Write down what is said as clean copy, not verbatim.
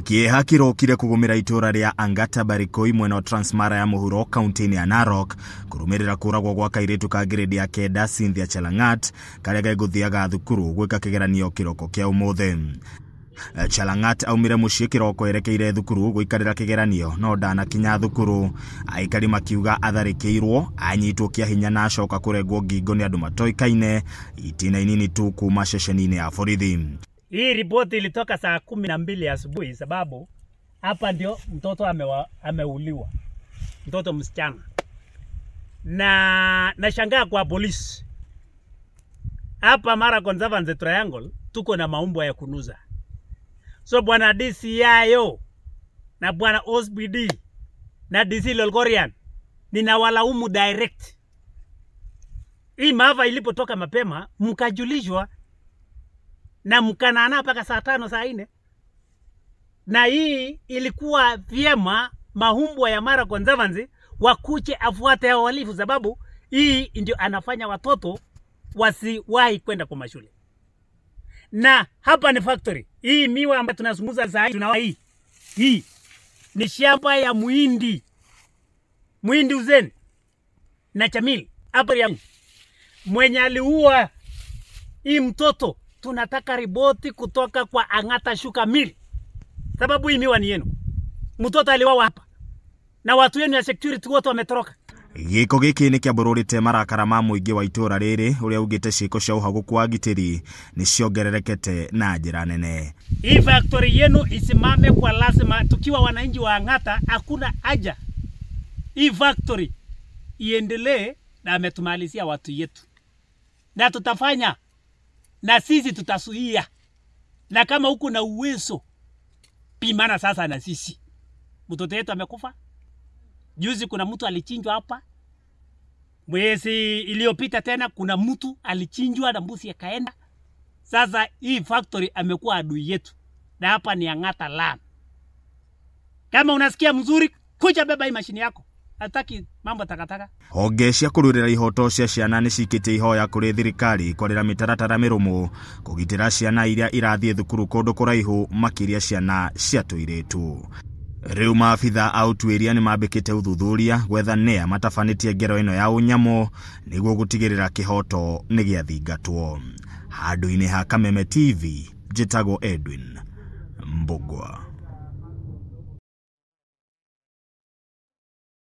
Kĩeha kĩrokire kũgũmĩra itũra rĩa Angata Barikoi mwena wa Transmara ya mũhuro kaunti-inĩ ya Narok kũrũmĩrĩra kũragwo gwa kairĩtu ka grade ya kenda Cynthia Chelangat karĩa gegũthiaga thukuru gwĩka kĩgeranio kĩroko kĩa ũmũthĩ. Chelangat aumire mũciĩ kĩroko erekeire thukuru gũikarĩra kĩgeranio no ndanakinya thukuru. Aikari makiuga atharĩkĩirwo anyitwo kĩa hinya na acoka kũrengwo ngingo nĩ andũ matoĩkaine itina inini tu kuma ceceni-inĩ ya borithi. Hii ripoti ilitoka saa 12 asubuhi, sababu hapa ndio mtoto ameuliwa, mtoto msichana, na nashangaa kwa polisi hapa Mara Conservancy Triangle tuko na maumbo ya kunuza. So bwana DCIO na bwana OSBD na DC Lolgorian, ninawalaumu direct. Hii maafa ilipotoka mapema mkajulishwa na mkanana mpaka saa 5 saa 4. Na hii ilikuwa vyema mahumbwa ya Mara Conservancy wakuche afuate hao wahalifu, sababu hii ndio anafanya watoto wasiwahi kwenda kwa mashule. Na hapa ni factory. Hii miwa ambayo tunazungumza saa hii, tunaona hii. Hii ni shamba ya muhindi. Muhindi Hussein na Chamil. Hapa ya mwenye aliua hii mtoto, tunataka ripoti kutoka kwa Angata Sugar Mill. Sababu hii miwa ni yenu. Mtoto aliuawa hapa. Na watu wenu ya security wote wametoroka. Gĩko gĩkĩ nĩ kĩambũrũrĩte marakara ma mũingĩ wa itũra rĩrĩ ũrĩa ugĩte ciĩko cia ũhagũku wa ngitĩri nĩ ciongererekete na njĩra nene. Hii factory yenu isimame kwa lazima. Tukiwa wananchi wa Angata hakuna haja hii factory iendelee, na ametumalizia watu yetu. Na tutafanya, na sisi tutasuia. Na kama huko na uwezo, pimana sasa na sisi. Mtoto yetu amekufa. Juzi kuna mtu alichinjwa hapa. Mwezi iliyopita tena kuna mtu alichinjwa na mbuzi akaenda. Sasa hii factory amekuwa adui yetu. Na hapa ni Angata land. Kama unasikia mzuri, kuja beba hii mashini yako. Hataki mambo takataka. Honge cia kũrũĩrĩra ihoto cia ciana nĩ cikĩtie ihoya kũrĩ thirikari kwarĩra mĩtaratara mĩrũmũ kũgitĩra ciana iria irathiĩ thukuru kũndũ kũraihu makĩria ciana cia tũirĩtu. Rĩu maabitha a ũtuĩria nĩ mambĩkĩte ũthuthuria gwetha nĩa matabanĩtie ngero ĩno ya ũnyamũ nĩguo gũtigĩrĩra kĩhoto nĩ gĩathingatwo. Handũ-inĩ ha Kameme TV, njĩtagwo Edwin Mbugua.